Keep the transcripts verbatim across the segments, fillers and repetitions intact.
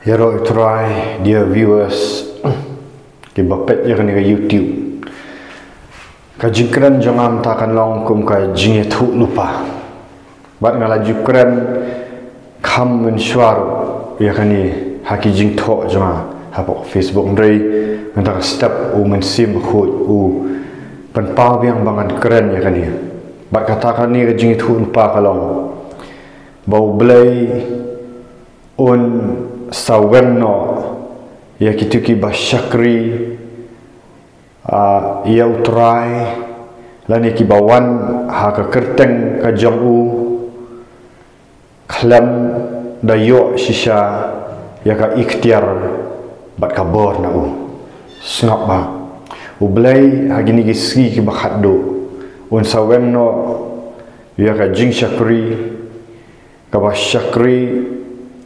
Ïaroh ïa u Trai, dear viewers, ki ba peit ïa kane ka YouTube. Ka jingkren jong nga mynta kan long kum ka jingïathuh lypa. Bad nga la ju kren kham mynshuwa ruh ïa kane ha ki jingthoh jong nga hapoh Facebook, hynrei mynta ka step u Mynsiem Bakhuid u pynpaw biang ba ngan kren ïa kane. Bad kata kane ka jingïathuh lypa ka long ba U Blei un sa weng noh ïa kito ki ba shakri, ah, ïa u Trai, lane ki ba wan ha ka kyrteng ka jong u, khlem da ïoh shisha ïa ka iktiar bad ka bor na u. Sngap bha. U Blei ha kine ki sngi ki ba khatduh un sa weng noh ïa ka jingshakri, ka ba shakri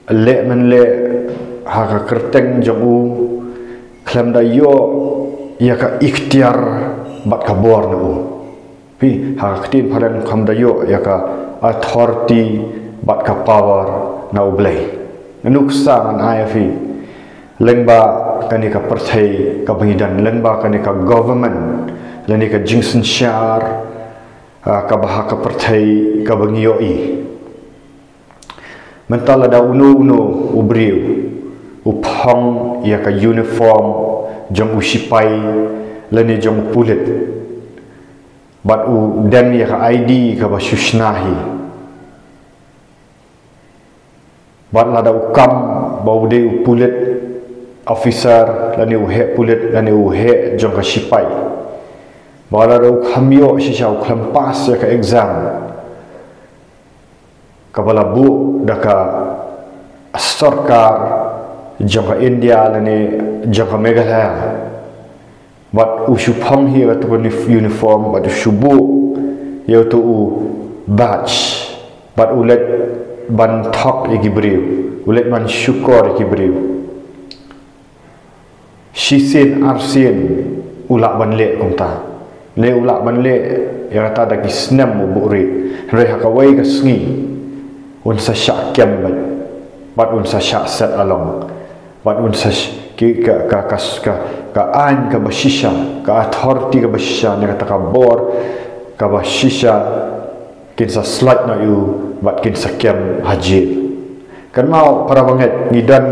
leh men leh ha ka kyrteng jong u, khlem da ïoh ïa ka iktiar bad ka bor na u. Phi, ha ka ktien phareng, khlem da ïoh ïa ka authority bad ka power na U Blei. Nuksa ngan ai ïa phi, lyngba kane ka pyrthei ka ba ngi don, lyngba kane ka government, lane ka jingsynshar, ah, ka ba ha ka pyrthei ka ba ngi ïohi. Mynta lada uno uno u briew u phong ïa ka uniform jong u shipai lane jong u pulit, bad u don ïa ka I D ka ba shu shna hi, bad lada u kam ba u dei u pulit officer, lane u heh pulit, lane u heh jong ka shipai, bad lada u khlem ïoh shisha, u khlem pass ïa ka exam ka ba la buh da ka sorkar jong ka India lane jong ka Meghalaya, bad u shu phong hi ïa uto u unif-, uniform, bad u shu buh ïa uto u badge, bad u leit ban thok ïa ki briew, u leit ban shukor ïa ki briew. Shisien arsien u lah ban leh kumta. Ne u lah ban leh ïa kata da ki snem u buhrieh. Hynrei ha kawei ka sngi un sa shah kem bad, bad un sa shah set along. Bad un sa sh-, ki, ka, ka, ka, ka, ka aiñ ka ba shisha, ka authority ka ba shisha, ne kata ka bor ka ba shisha, kin sa slait noh ïa u bad kin sa kem ha jel. Kynmaw para bangeit, ngi don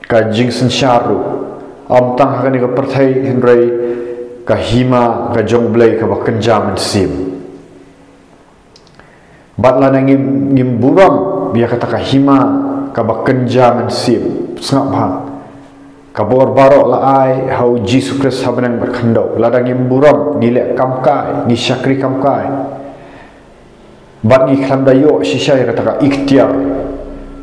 ka jingsynshar ruh, ym tang ha kane ka pyrthei hynrei ka hima ka jong U Blei ka ba kynja mynsiem. Bad lada ngim, ngim burom ïa kata ka hima ka ba kynja mynsiem, sngap bha, ka bor baroh la ai ha U Jisu Khrist ha bneng bad khyndew. Lada ngim burom, ngi leh kam kai, ngi shakri kam kai, bad ngi khlem da ïoh shisha ïa kata ka iktiar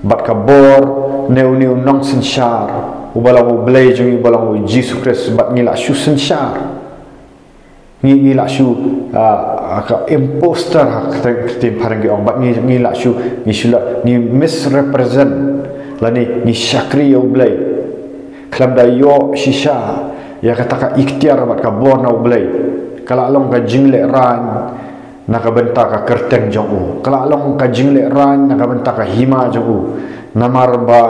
bad ka bor na une u nongsynshar, u ba long U Blei jong ngi, u ba long U Jisu Khrist, bad ngi lah shu synshar. Ngi, ngi lah shu, ah, ka impostor ha ka ktien, ktien phareng ki ong, bad ngi, ngi lah shu, ngi shu lah, ngi misrepresent, lane ngi shakri ïa U Blei khlem da ïoh shisha ïa kata ka iktiar bad ka bor na U Blei. Ka lah long ka jinglehrain na ka bynta ka kyrteng jong u. Ka lah long ka jinglehrain na ka bynta ka hima jong u. Namar ba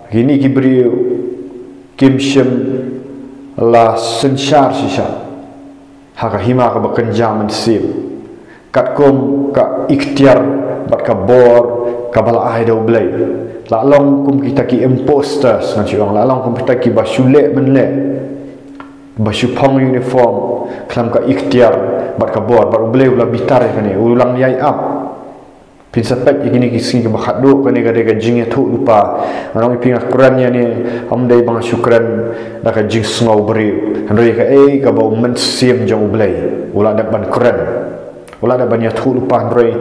kine ki briew kim shym la synshar shisha ha ka hima ka ba kynja mynsiem, katkum ka iktiar bad ka bor ka ba la ai da U Blei. Lah long kum kita ki imposters, ngan shu ong, lah long kum kita ki ba shu leh men leh, ba shu phong uniform khlem ka iktiar bad ka bor, bad U Blei u la bitar ïa kane, u la ïai ap. Phin sa peit ïa kine ki sngi ki ba khatduh, kane ka dei ka jingïathuh lypa. Nga ong ïa phi, nga kren ïa ne, ym dei ba nga shu kren da ka jingsngew briew, hynrei kaei kaba u Mynsiem jong U Blei u la dep ban kren, u la dep ban ïathuh lypa, hynrei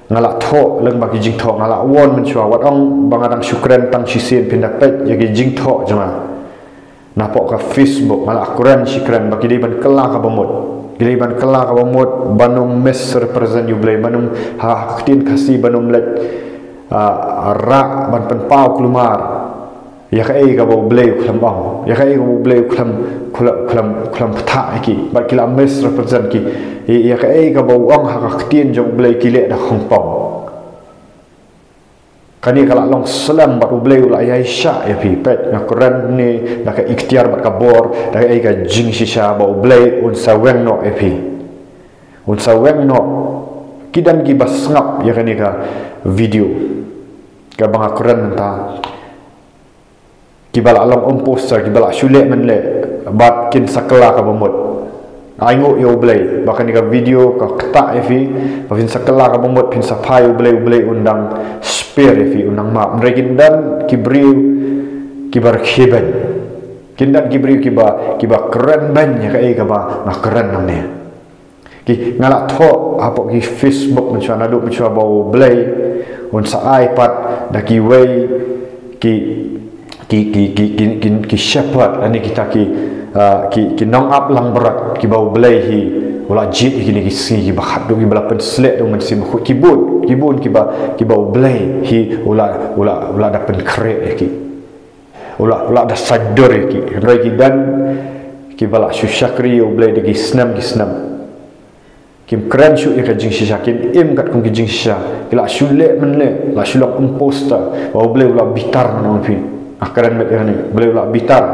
nga la thoh lyngba ki jingthoh, nga la warn mynshuwa, wat ong ba nga dang shu kren tang shisien. Phin da peit ïa ki jingthoh jong nga napoh ka Facebook, nga la kren shi kren ba ki dei ban kylla ka ba mut. Ki dei ban kylla ka ba mut, ban ym misrepresent ïa U Blei, ban ym, ha ka ktien Khasi, ban ym leit, ah, rah ban pynpaw kulmar ïa kaei kaba U Blei u khlem ong, ïa kaei kaba U Blei u khlem, khlem, khlem, khlem bthah ïa ki, bad ki la misrepresent ki. Ïa, ïa kaei kaba u ong ha ka ktien jong U Blei ki leh da khongpong. Kane ka la long slem bad U Blei u la ïaishah ïa phi. Peit, nga kren ne da ka iktiar bad ka bor, da ka, eh, ka jingshisha ba U Blei un sa weng noh ïa phi. Un sa weng noh. Ki don kiba sngap ïa kane ka video kaba nga kren mynta. Kiba la long imposter, kiba la shu leh mynleh, bad kin sa kylla kaba mut. Ai nguh ïa U Blei ba kane ka video ka ktah ïa phi, ba phin sa kylla kaba mut, phin sa phai ïa U Blei, U Blei un dang spare ïa phi, un dang map. Hynrei kin don ki briew kiba rkhie beiñ. Kin don ki briew kiba, kiba kren beiñ ïa kaei kaba nga kren nangne. Ki, nga la thoh hapoh ki Facebook mynshuwa, naduh mynshuwa ba U Blei un sa ai pat da kiwei ki, ki, ki, ki, ki, ki, ki shepherd, lane kita ki, ah, ki, ki nongap langbrot kiba U Blei hi u la jied ïa kine ki sngi kiba khatduh, kiba la pynsleh da U Mynsiem Bakhuid. Ki bun, ki bun kiba, kiba U Blei hi u la, u la, u la da pynkhreh ïa ki. U la, u la da saiñdur ïa ki. Hynrei ki don kiba la shu shakri ïa U Blei da ki snem ki snem. Kim kren shuh ïa ka jingshisha, kim im katkum ki jingshisha. Ki la shu leh mynleh, la shu long imposter. Ba U Blei u la bitar, nga ong ïa phi. Nga kren beit ïa kane, U Blei u la bitar.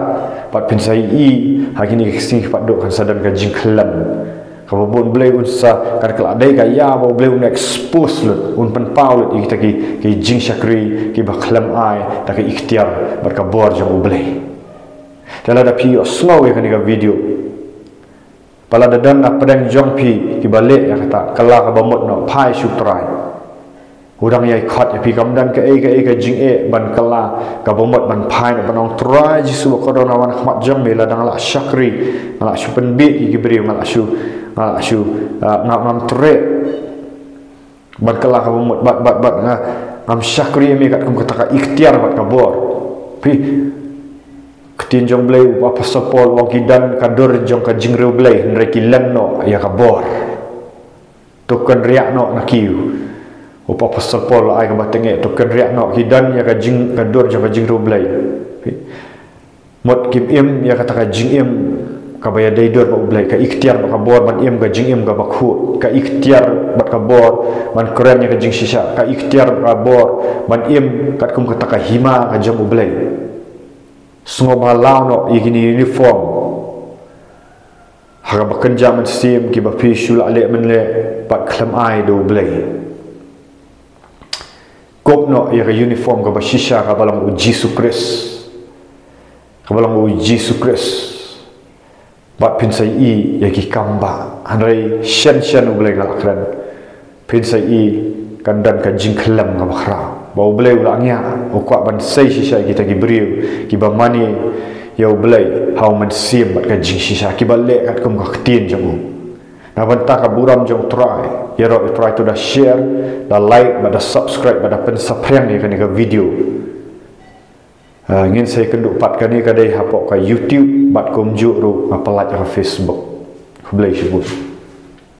Bad phin sa ïohi ha kine ki sngi kiba khatduh kan sa don ka jingkhyllem. Kaba bun, U Blei un sa, kan kylla dei ka ïa ba U Blei un expose lut, un pynpaw lut ïa kita ki, ki jingshakri kiba khlem ai da ka iktiar bad ka bor jong U Blei. Te lada phi ïohsngew ïa kane ka video, ba lada don na pdeng jong phi kiba leh ïa kata, kylla kaba mut noh, phai sha U Trai. U dang ïai khot ïa phi. Kam don kaei kaei ka jingeh ban kylla kaba mut, ban phai noh, ban ong, Trai Jisu, ba ka don, wan ha khmat jong me, lada nga la shakri, nga la shu pynbieit ïa ki briew, nga la shu, nga la shu, ah, nga, ngam treh ban kylla kaba mut, bad, bad, bad nga, ngam shakri ïa me katkum kata ka iktiar bad ka bor. Phi, ktien jong U Blei, u Apostol Paul u ong, ki don ka dur jong ka jingriewblei, hynrei ki len noh ïa ka bor. To kynriah noh na ki. U Apostol Paul ai kaba tyngeh, to kynriah noh, ki don ïa ka jing, ka dur jong ka jingriewblei. Mut kim im ïa kata ka jingim kaba ïadei dur bad U Blei, ka iktiar bad ka bor ban im ka jingim kaba khuid, ka iktiar bad ka bor ban kren ïa ka jingshisha, ka iktiar bad ka bor ban im katkum kata ka hima ka jong U Blei. Sngewbha law noh ïa kine uniform ha kaba kynja mynsiem kiba phi shu la leh mynleh bad khlem ai da U Blei. Kup noh ïa ka uniform kaba shisha kaba long U Jisu Khrist. Kaba long U Jisu Khrist. Bad phin sa ïohi ïa ki kam ba, hynrei shen shen, U Blei, nga la kren, phin sa ïohi kan don ka jingkhyllem kaba khraw. Ba U Blei u la ngiah, u kwah ban sei shisha ïa kita ki briew kiba mane ïa U Blei ha U Mynsiem bad ka jingshisha, kiba leh katkum ka ktien jong u. Na bynta ka burom jong U Trai, ïaroh ïa U Trai, to da share, da like, bad da subscribe, bad da pynsaphriang ïa kane ka video. Ah, ngin sa ïakynduh pat, kane ka dei hapoh ka YouTube, bad kumjuh ruh nga pynlait ha Facebook. Khublei shibun.